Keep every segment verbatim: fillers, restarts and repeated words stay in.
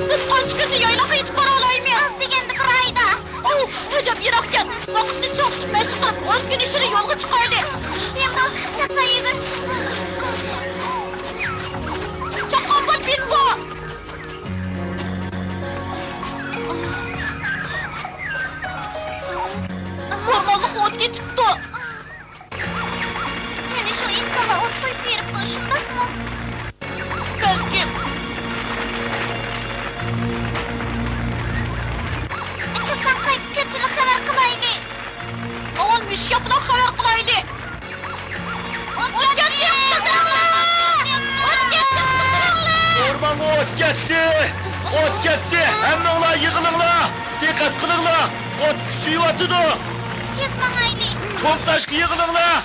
بىز قانچە كۈندە يايلاققا يېتىپ بارالايمىز؟ ئاز دېگەندە بىر ئايدا. ئوۋ، ئەجەب يىراقكەن. ۋاقىتنى چىڭ تۇتۇپ مەشىق قىلىپ، ئون كۈن ئىچىدە يولغا چىقايلى. بىمبو، چاپسان يۈگۈر. چاققان بول، بىمبو! ئورمانلىق ئوت كېتىپتۇ. يەنە شۇ ئىنسانلار ئوت قويۇپ بېرىپتۇ، شۇنداقمۇ؟ بەلكىم. چاپسان قايتىپ كۆپچىلىككە خەۋەر قىلايلى. ئاۋۋال مۈشۈك ياپىلاققا خەۋەر قىلايلى. ئوت كەتتى، قۇتۇلدۇرۇڭلار! ئوت كەتتى، قۇتۇلدۇرۇڭلار! ئورمانغا ئوت كەتتى! ئوت كەتتى! ھەممىڭلار يىغىلىڭلار! دىققەت قىلىڭلار! ئوت كۈچىيىۋاتىدۇ! تېز ماڭايلى! چوڭ تاشقا يىغىلىڭلار!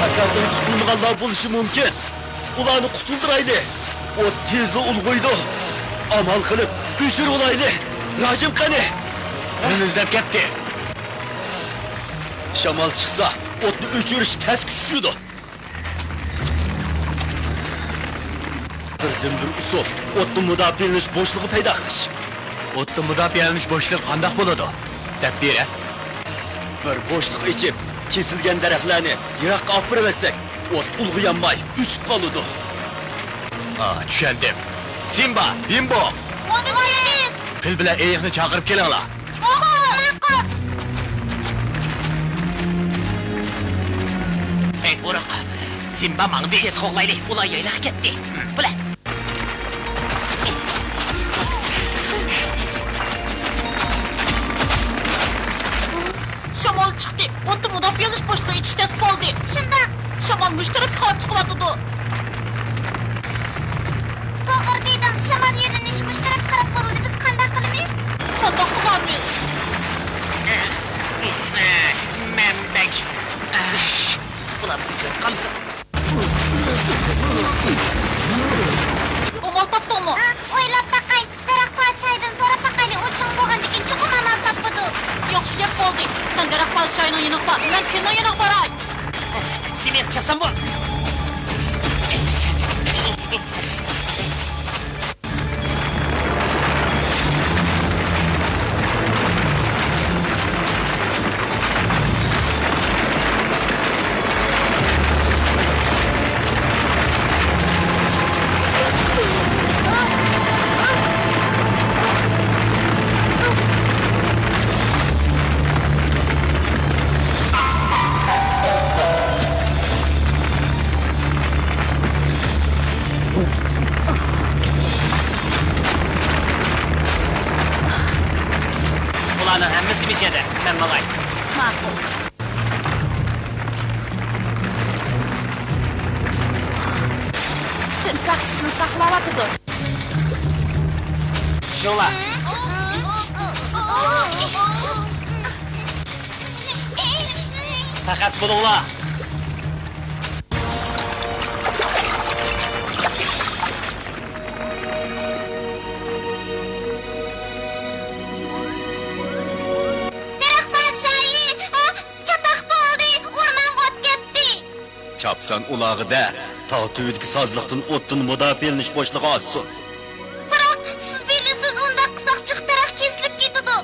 خەتەردىن قۇتۇلمىغانلار بولۇشى مۇمكىن. ئۇلارنى قۇتۇلدۇرايلى. ئوت تېزلا ئۇلغىيدۇ. ئامال قىلىپ ئۆچۈرۈۋالايلى. راجىم قېنى؟ ھەممىنى ئىزدەپ كەتتى. شامال چىقسا، ئوتنى ئۆچۈرۈش تەسكە چۈشىدۇ. بىردىنبىر ئۇسۇل، ئوتتىن مۇداپىئەلىنىش بوشلۇقى پەيدا قىلىش. ئوتتىن مۇداپىئەلىنىش بوشلۇقى قانداق بولىدۇ؟ دەپ بېرە. بىر بوشلۇق ئېچىپ، كېسىلگەن دەرەخلەرنى يىراققا ئاپىرىۋەتسەك، ئوت ئۇلغىيالماي ئۆچۈپ قالىدۇ. ئا، چۈشەندىم. سىمبا، بىمبو! ئۇنى بىلىمىز! پىل بىلەن ئېيىقنى چاقىرىپ كېلىڭلار. ئوھو، ماقۇل! ئەي، ئورۇق! سىمبا ماڭدى. تېز قوغلايلى، ئۇلار يايلاققا كەتتى. بىلە. شامال چىقتى. ئوتتىن مۇداپىئەلىنىش بوشلۇقى ئېچىش تەس بولدى. شۇنداق. شامال مۇشۇ تەرەپكە قاراپ چىقىۋاتىدۇ. توغرا دېدىڭ، شامال يۆنىلىشى مۇشۇ تەرەپكە قاراپ بۇرۇلدى، بىز قانداق قىلىمىز؟ قانداق قىلارمىز؟ مەن بەك، بۇلار بىزنى كۆرۈپ قالمىسۇن. ئامال تاپتىڭمۇ؟ ئا، ئويلاپ باقاي. دەرەخ پادىشاھىدىن سوراپ باقايلى، ئۇ چوڭ بولغاندىكىن چوقۇم ئامال تاپىدۇ. ياخشى گەپ بولدى. سەن دەرەخ پادىشاھىنىڭ يېنىغا بار، مەن پىلنىڭ يېنىغا باراي. سىمىز، چاپسان بول. يەردە، مەن ماڭاي. ماقۇل. تىمساھ سىزنى ساقلاۋاتىدۇ. چۈشۈڭلار. تاقەتسىز بولۇڭلار. دەرەخ پادىشاھى، ھە، چاتاق بولدى، ئورمانغا ئوت كەپتى. چاپسان ئۇلارغا دە، تاغ تۈۋىدىكى سازلىقتىن ئوتتىن مۇداپىئەلىنىش بوشلۇقى ئاچسۇن. بىراق، سىز بىلىسىز، ئۇنداق قىلساق جىق دەرەخ كېسىلىپ كېتىدۇ.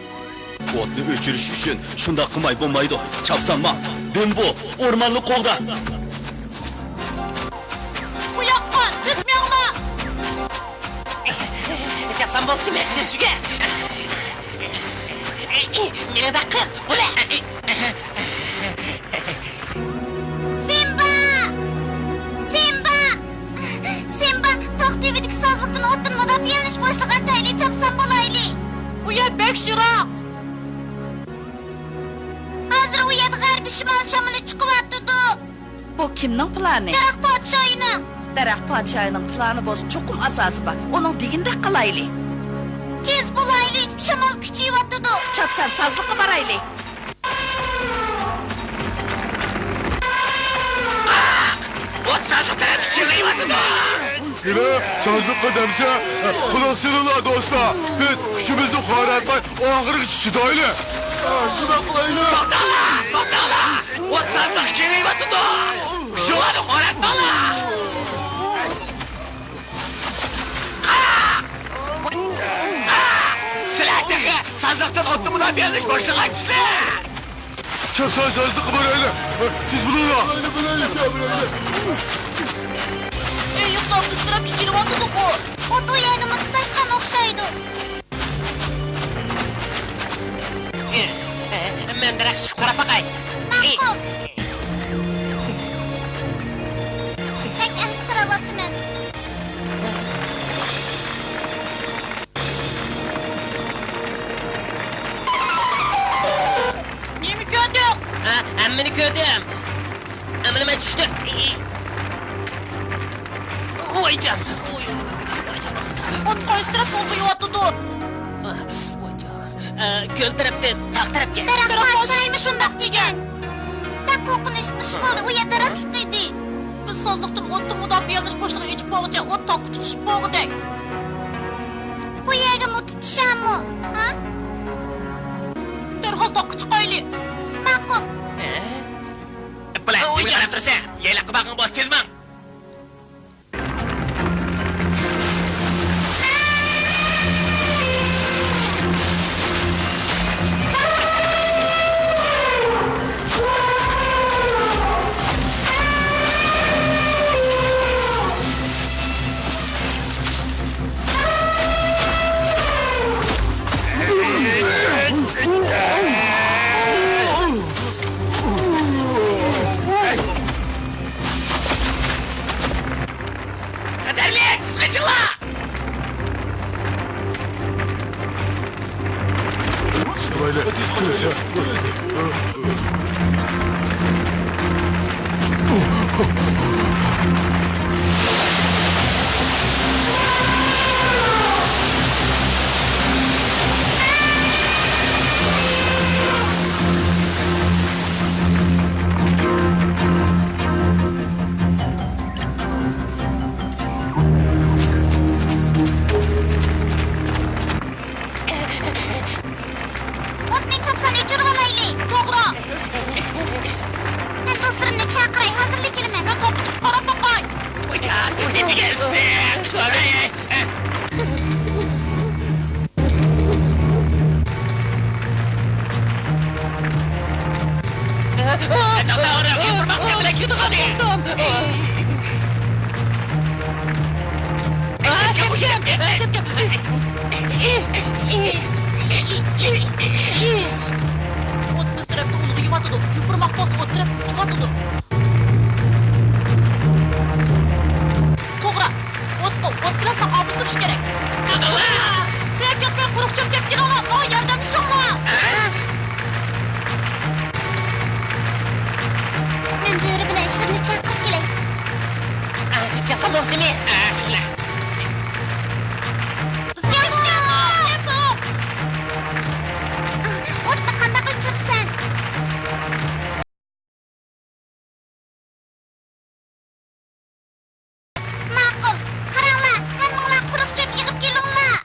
ئوتنى ئۆچۈرۈش ئۈچۈن شۇنداق قىلماي بولمايدۇ. چاپسان ماڭ، بىمبو، ئورماننى قوغدا. بۇ ياققا، تېز مېڭىڭلار! شاپسان بولسا مەستۇرچىگە. مېنى داققىل، بۇلە. سىمبا! سىمبا! سىمبا، تاغ تۈۋىدىكى سازلىقتىن ئوتتىن مۇداپىئەلىنىش بوشلۇقى ئاچايلى، چاپسان بولايلى. ئۇ يەر بەك يىراق. ھازىر ئۇ يەردە غەربىي شىمال شامىلى چىقىۋاتىدۇ. بۇ كىمنىڭ پىلانى؟ دەرەخ پادىشاھىنىڭ. دەرەخ پادىشاھىنىڭ پىلانى بولسا چوقۇم ئاساسى بار. ئۇنىڭ دېگىنىدەك قىلايلى. تېز بولايلى، شامال كۈچىيىۋاتىدۇ. چاپسان سازلىققا بارايلى. ئوت سازلىق تەرەپكە كېڭىيىۋاتىدۇ. يەنە سازلىققا دەمسە، قۇلاق سېلىڭلار دوستلار. بىز كۈچىمىزنى خوراتماي ئاخىرىغىچە چىدايلى. شۇنداق قىلايلى. توختاڭلار، توختاڭلار. ئوت سازلىق كېڭىيىۋاتىدۇ. كۈچۈڭلارنى خوراتماڭلار. سىلەر تېخى سازلىقتىن ئوتتىن مۇداپىئەلىنىش بوشلۇقى ئاچىسىلەر. چاپسان سازلىققا بارايلى. تېز بولۇڭلار. ئېيىقلار بىز تەرەپكە كېلىۋاتىدۇ-غۇ. ئوت ئۇ يەرگىمۇ تۇتاشقان ئوخشايدۇ. مەن دەرەخ چىقىپ قاراپ باقاي. ماقۇل. بەك ئەنسىرەۋاتىمەن. نېمە كۆردۈڭ؟ ھە، ھەممىنى كۆردۈم. ئەمدى مەن چۈشتۈم. ۋايجان، ۋايجان. ئوت قايسى تەرەپتىن قويۇۋاتىدۇ؟ ۋايجان. ئە، كۆل تەرەپتىن، تاغ تەرەپكە. دەرەخ پادىشاھىمۇ شۇنداق دېگەن. بەك قورقۇنچلۇق ئىش بولدى، ئۇ يەر دەرەخلىك ئىدى. بىز سازلىقتىن ئوتتىن مۇداپىئەلىنىش بوشلۇقى ئېچىپ بولغۇچە ئوت تاغقا تۇتىشىپ بولغۇدەك. بۇ يەرگىمۇ تۇتىشامۇ، ھە؟ دەرھال تاغقا چىقايلى. ماقۇل. بىلە، نېمە قاراپ تۇرىسەن؟ يايلاققا بارغىن بولسا تېز ماڭ. خەتەرلىك! تېز قېچىڭلار! ئوتنى چاپسان ئۆچۈرۈۋالايلى. توغرا. مەن دوستلىرىمنى چاقىراي، ھازىرلا كېلىمەن. مەن تاغقا چىقىپ قاراپ باقاي. ئوت بىز تەرەپتە ئۇلغىيىۋاتىدۇ، يوپۇرماق بولسا ئوت تەرەپكە ئۇچۇۋاتىدۇ. توغرا، ئوتقا ئوت بىلەن تاقابىل تۇرۇش كېرەك. سىلەر كەتمەي قۇرۇق چۆكۈپ كېلىڭلار، ماڭا ياردەملىشىڭلار. بىرنى چاقىرىپ كېلەي. ئا، چاقسا بولسىمىز. ئوتنى قانداق ئۆچۈرىسەن؟ ماقۇل، قاراڭلار، ھەممىڭلار قۇرۇق چۆپ يىغىپ كېلىڭلار.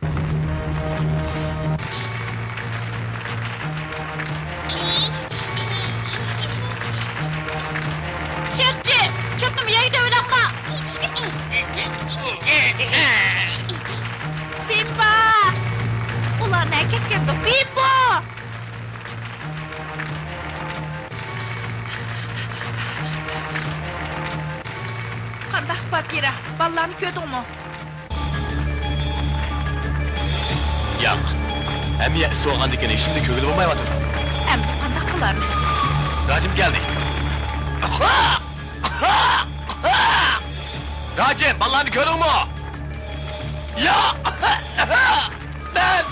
چىرچى، چۆپنىمۇ يەرگە تۆۋىلەڭلار. سىمبا! ئۇلار نەگە كەتكەندۇ؟ بىپو! قانداق، باگىرا؟ بالىلارنى كۆردۈڭمۇ؟ ياق. ھەممە يەر ئىسسىۋالغاندىكىن ھېچنېمىنى كۆرگىلى بولمايۋاتىدۇ. ئەمدى قانداق قىلارمەن؟ راجىم كەلدى. راجىم، بالىلارنى كۆردۈڭمۇ؟ ياق! مەن!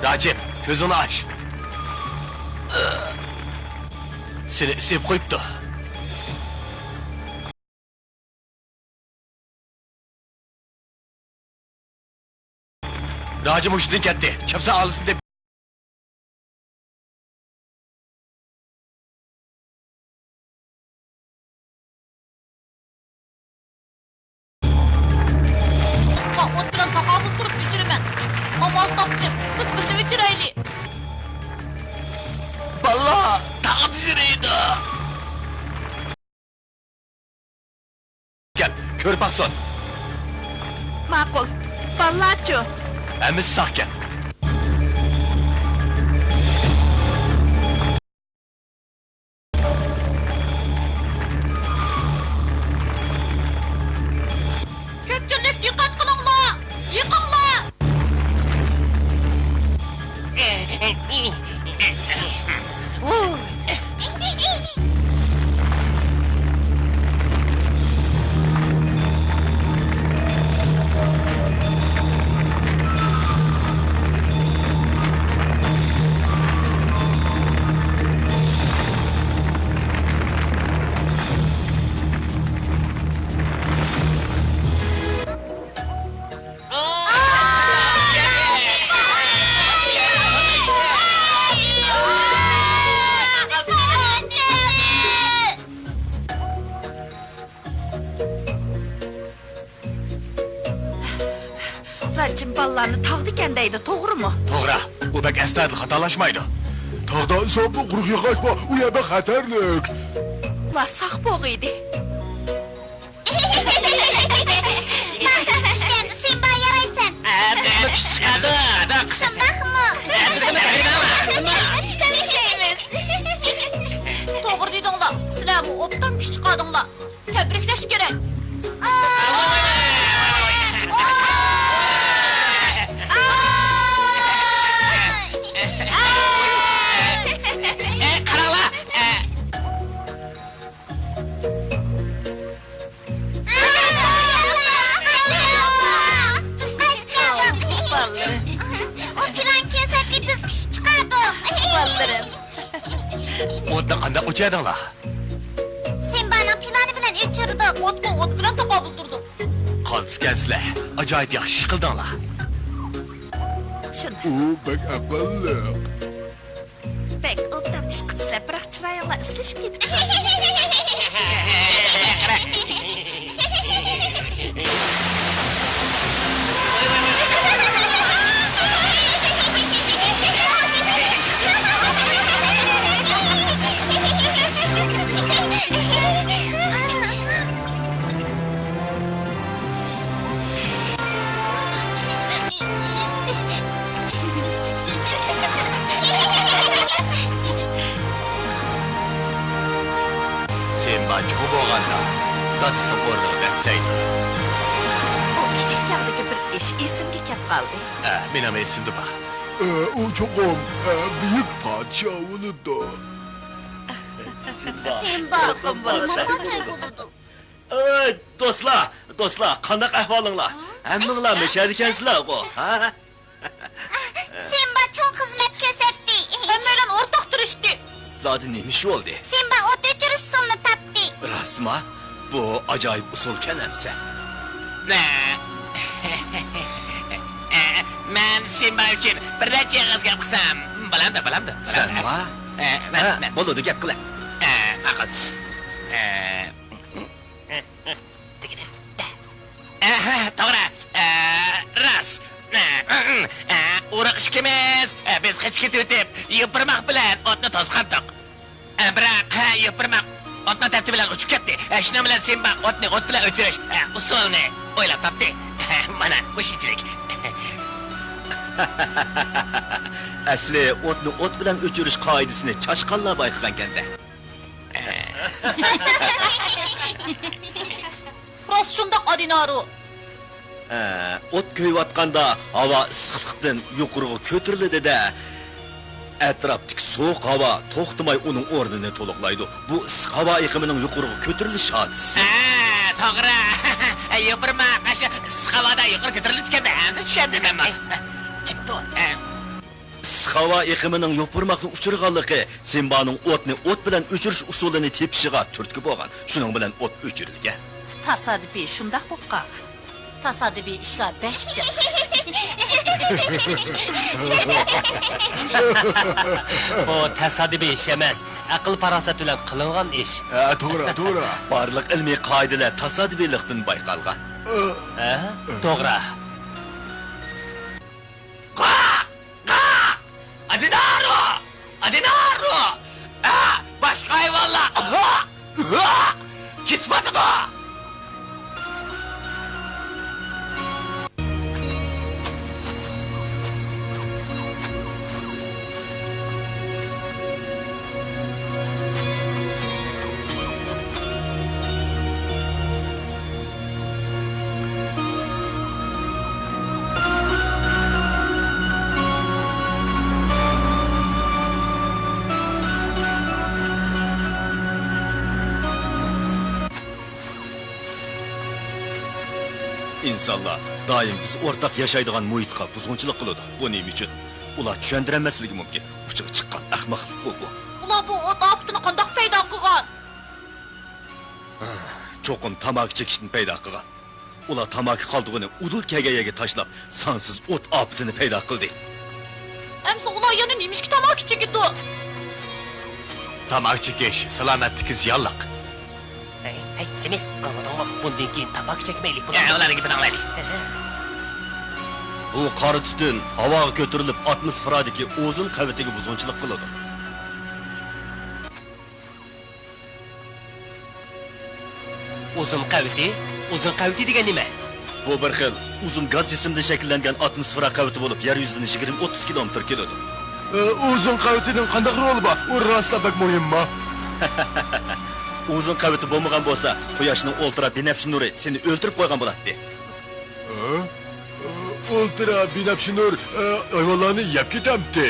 راجىم، كۆزۈڭنى ئاچ. سېنى ئىسسىپ قويۇپتۇ. راجىم ھوشىدىن كەتتى. چاپسان ئائىلىسىنى تېپىپ. ئوتقا ئوت بىلەن تاقابىل تۇرۇپ ئۆچۈرىمەن. ئامال تاپتىم. بىز بىللە ئۆچۈرەيلى. بالىلار، تاغدا يۈرىدۇ. كەل، كۆرۈپ باقسۇن. ماقۇل. بالىلارچۇ؟ ھەممىسى ساقكەن. كۆپچىلىك، دىققەت قىلىڭلار! يىقىڭلار! راجىم بالىلارنى تاغدىكەن دەيدۇ، توغرىمۇ؟ توغرا. ئۇ بەك ئەستايىدىل خاتالاشمايدۇ. تاغدا ئىنسانمۇ قۇرۇق ياغاچ بار، ئۇ يەر بەك خەتەرلىك. ئۇلار ساق بوغىيدى. ئىشكەندە سىمبا يارايسەن. ھەممىسىنى كۈچ چىقىدۇ. شۇنداقمۇ؟ ھەممىسىنى بىردىنلا. تەبرىكلەيمىز. توغرا دېدىڭلار. سىلەرمۇ ئوبدان كۈچ چىقاردىڭلار. تەبرىكلەش كېرەك. ئەي، قاراڭلار. ئۇ پىلان كۆرسەتتى، بىز كۈچ چىقاردۇق. بالىلىرىم. ئوتنى قانداق ئۆچۈردۈڭلار؟ سىمبانىڭ پىلانى بىلەن ئۆچۈردۇق. ئوتقا ئوت بىلەن تاقابىل تۇردۇق. قالتىسكەنسىلەر. ئاجايىپ ياخشى ئىش قىلدىڭلار. شۇنداق. ئۇ بەك ئەقىللىق. بەك ئوبدان ئىش قىپسىلەر، بىراق چىرايىڭلار ئىسلىشىپ كېتىپتۇ. سىمبا چوڭ بولغاندا دادىسىنىڭ ئورنىغا دەسسەيدۇ. ئۇ كىچىك چاغدىكى بىر ئىش ئېسىمگە كەپ قالدى. ئە، مېنىڭمۇ ئېسىمدە بار. ئە، ئۇ چوقۇم، ئە، بۈيۈك پادىشاھ بولىدۇ. سىمبا، چوقۇم بولىدۇ. ئەي، دوستلار، دوستلار، قانداق ئەھۋالىڭلار؟ ھەممىڭلار مەشەدىكەنسىلەرغۇ، ھە؟ سىمبا دادى، نېمە ئىش بولدى؟ سىمبا ئوت ئۆچۈرۈش ئۇسۇلىنى تاپتى. راستما؟ بۇ ئاجايىپ ئۇسۇلكەن ئەمسە. مەن سىمبا ئۈچۈن بىر نەچچە ئېغىز گەپ قىلسام بولامدۇ، بولامدۇ؟ سەنما؟ ئە، مەن، ھە، مەن. بولىدۇ، گەپ قىلە. ئە، ماقۇل. ئە، ئەھە، توغرا. ئە، راست. ئە، ئە، ئۇرۇق ئىككىمىز، ئە، بىز قېچىپ كېتىۋېتىپ، يوپۇرماق بىلەن ئوتنى توسقانتۇق. ئە، بىراق، ھە، يوپۇرماق ئوتنىڭ تەرتىپى بىلەن ئۇچۇپ كەتتى. ئە، شۇنىڭ بىلەن سىمبا ئوتنى ئوت بىلەن ئۆچۈرۈش، ئە، ئۇسۇلىنى ئويلاپ تاپتى. مانا، مۇشۇنچىلىك. ئەسلى ئوتنى ئوت بىلەن ئۆچۈرۈش قائىدىسىنى چاشقانلار بايقىغانكەن-دە. راست شۇنداق، ئادىنارو. ھە، ئوت كۆيۈۋاتقاندا ھاۋا ئىسسىقلىقتىن يۇقىرىغا كۆتۈرۈلىدۇ-دە، ئەتراپتىكى سوغۇق ھاۋا توختىماي ئۇنىڭ ئورنىنى تولۇقلايدۇ. بۇ ئىسسىق ھاۋا ئېقىمىنىڭ يۇقىرىغا كۆتۈرۈلۈش ھادىسىسى. ھە، توغرا. يوپۇرماق ئاشۇ ئىسسىق ھاۋادا يۇقىرى كۆتۈرۈلىدىكەن-دە، ئەمدى چۈشەندىم مەنمۇ. چىپتۇ. ھە. ئىسسىق ھاۋا ئېقىمىنىڭ يوپۇرماقنى ئۇچۇرغانلىقى سىمبانىڭ ئوتنى ئوت بىلەن ئۆچۈرۈش ئۇسۇلىنى تېپىشىغا تۈرتكە بولغان. شۇنىڭ بىلەن ئوت ئۆچۈرۈلگەن. تاسادىپىي شۇنداق بولۇپ قالغان. تاسادىپىي ئىشلار بەك جىق. بۇ تاسادىپىي ئىش ئەمەس، ئەقىل-پاراسەت بىلەن قىلىنغان ئىش. ھە، توغرا، توغرا. بارلىق ئىلمىي قائىدىلەر تاسادىپىيلىقتىن بايقالغان. ھە، توغرا. قا! قا! ئادىنارو! ئادىنارو! ئا! باشقا ھايۋانلار! ئاھا! ئاھا! كېتىۋاتىدۇ! ئىنسانلار دائىم بىز ئورتاق ياشايدىغان مۇھىتقا بۇزغۇنچىلىق قىلىدۇ. بۇ نېمە ئۈچۈن؟ ئۇلار چۈشەندۈرەلمەسلىكى مۇمكىن. ئۇچىغا چىققان ئەخمەقلىققۇ بۇ. ئۇلار بۇ ئوت ئاپىتىنى قانداق پەيدا قىلغان؟ چوقۇم تاماكا چېكىشتىن پەيدا قىلغان. ئۇلار تاماكا قالدۇقىنى ئۇدۇل كەلگەن يەرگە تاشلاپ، سانسىز ئوت ئاپىتىنى پەيدا قىلدى. ئەمسە ئۇلار يەنە نېمىشقا تاماكا چېكىدۇ؟ تاماكا چېكىش سالامەتلىككە زىيانلىق. ھەي، ھەي، سىمىس، ئاڭلىدىڭمۇ؟ بۇندىن كېيىن تاماكا چەكمەيلى، بۇلار. ھە، ئۇلارنىڭ گېپىنى ئاڭلايلى. بۇ قارا تۈتۈن ھاۋاغا كۆتۈرۈلۈپ، ئاتموسفېرادىكى ئوزون قەۋىتىگە بۇزغۇنچىلىق قىلىدۇ. ئوزون قەۋىتى؟ ئوزون قەۋىتى دېگەن نېمە؟ بۇ بىر خىل ئوزون گاز جىسمىدا شەكىللەنگەن ئاتموسفېرا قەۋىتى بولۇپ، يەر يۈزىدىن يىگىرمە ئوتتۇز كىلومېتىر كېلىدۇ. ئە، ئوزون قەۋىتىنىڭ قانداق رولى بار؟ ئۇ راستلا بەك مۇھىمما؟ ئوزون قەۋىتى بولمىغان بولسا، قۇياشنىڭ ئۇلترا بىنەپشە نۇرى سېنى ئۆلتۈرۈپ قويغان بولاتتى. ئە؟ ئۇلترا بىنەپشە نۇر، ئە، ھايۋانلارنى يەپ كېتەمتى؟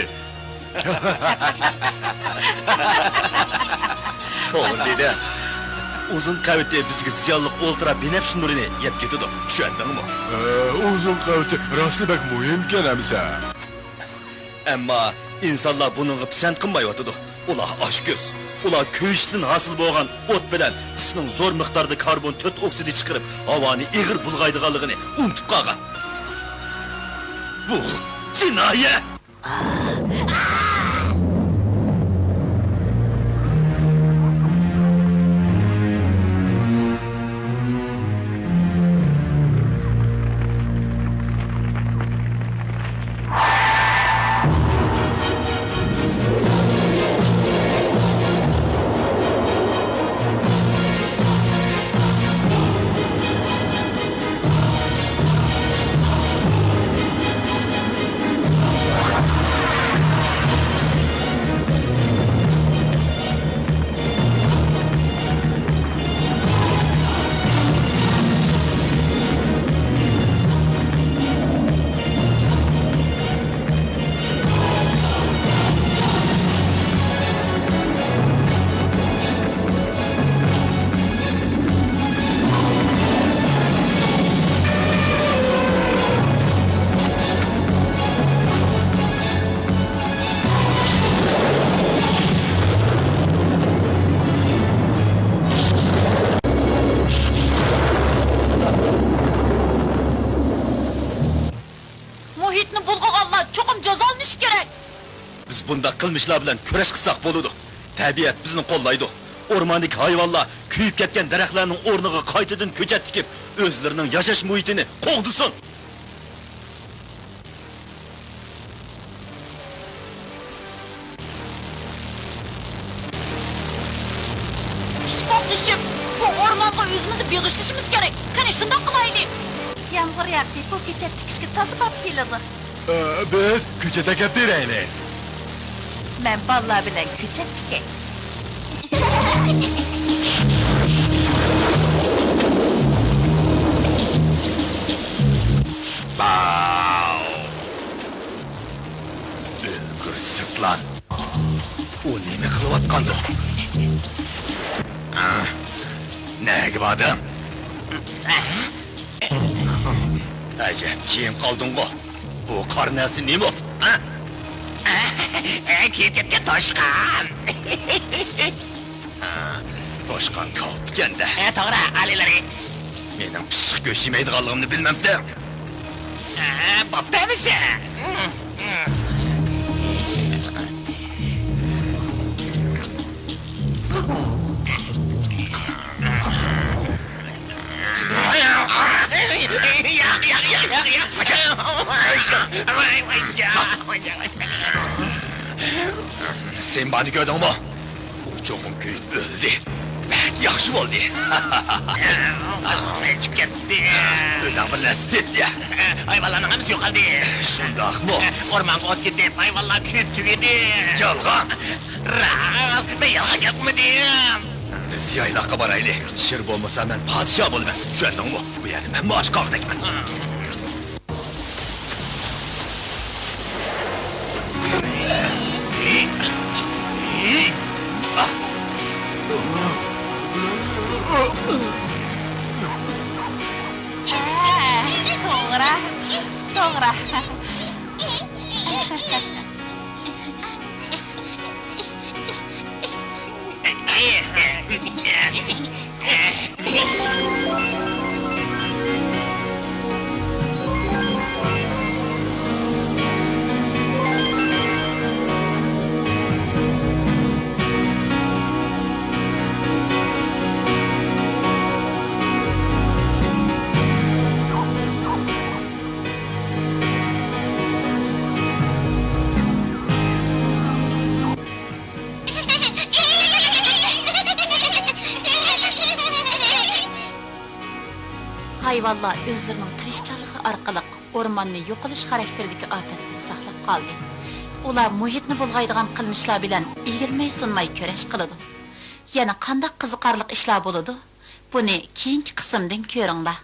توغرا دېدى. ئوزون قەۋىتى بىزگە زىيانلىق ئۇلترا بىنەپشە نۇرىنى يەپ كېتىدۇ. چۈشەندىڭمۇ؟ ئە، ئوزون قەۋىتى راستلا بەك مۇھىمكەن ئەمىسە. ئەمما ئىنسانلار بۇنىڭغا پىسەنت قىلمايۋاتىدۇ. ئۇلار ئاچكۆز. ئۇلار كۆيۈشتىن ھاسىل بولغان ئوت بىلەن ئىسنىڭ زور مىقداردا كاربون تۆت ئوكسىدى چىقىرىپ، ھاۋانى ئېغىر بۇلغايدىغانلىقىنى ئۇنتۇپ قالغان. بۇ جىنايەت! بۇنداق قىلمىشلار بىلەن كۈرەش قىلساق بولىدۇ. تەبىئەت بىزنى قوللايدۇ. ئورماندىكى ھايۋانلار كۆيۈپ كەتكەن دەرەخلەرنىڭ ئورنىغا قايتىدىن كۆچەت تىكىپ، ئۆزلىرىنىڭ ياشاش مۇھىتىنى قوغدىسۇن. ئىتتىپاقلىشىپ، بۇ ئورمانغا ئۆزىمىزنى بېغىشلىشىمىز كېرەك. قېنى، شۇنداق قىلايلى. يامغۇر ياغدى، بۇ كۆچەت تىكىشكە تازا باب كېلىدۇ. ئە، بىز كۆچەت ئەكەپ بېرەيلى. مەن بالىلار بىلەن كۆچەت تىكەي. باۋ! ئۆلگۈر سىرتلان! ئۇ نېمە قىلىۋاتقاندۇ؟ ھە؟ نەگە باردىڭ؟ ئەجەب، كېيىن قالدىڭغۇ. بۇ قارا نەرسە نېمە؟ ھە؟ كېيىپ كەتكەن توشقان. ھە، توشقان كاۋىپكەن-دە. ھە، توغرا، ئالىيلىرى. مېنىڭ پىششىق گۆش يېمەيدىغانلىقىمنى بىلمەمتىڭ؟ ھە، بوپتۇ ئەمىسە. ياق، ياق، ياق، ياق، ياق. سىمبانى كۆردۈڭمۇ؟ ئۇ چوقۇم كۆيۈپ ئۆلدى. بەك ياخشى بولدى. ئازغىنە ئىچىپ كەتتى. ئۆزۈڭ بىر نەرسە تېپ يە. ھايۋانلارنىڭ ھەممىسى يوقالدى. شۇنداقمۇ؟ ئورمانغا ئوت كېتىپ، ھايۋانلار كۆيۈپ تۈگىدى. يالغان. راست، مەن يالغان گەپمۇ دېدىم. بىز يايلاققا بارايلى. شىر بولمىسا، مەن پادىشاھ بولىمەن. چۈشەندىڭمۇ؟ بۇ يەردە مەنمۇ ئاچ قالغۇدەكمەن. ھە، توغرا، توغرا. ھايۋانلار ئۆزلىرىنىڭ تىرىشچانلىقى ئارقىلىق ئورماننى يوقىلىش خاراكتېرىدىكى ئاپەتتىن ساقلاپ قالدى. ئۇلار مۇھىتنى بۇلغايدىغان قىلمىشلار بىلەن ئېگىلمەي-سۇنماي كۈرەش قىلىدۇ. يەنە قانداق قىزىقارلىق ئىشلار بولىدۇ؟ بۇنى كېيىنكى قىسىمدىن كۆرۈڭلار.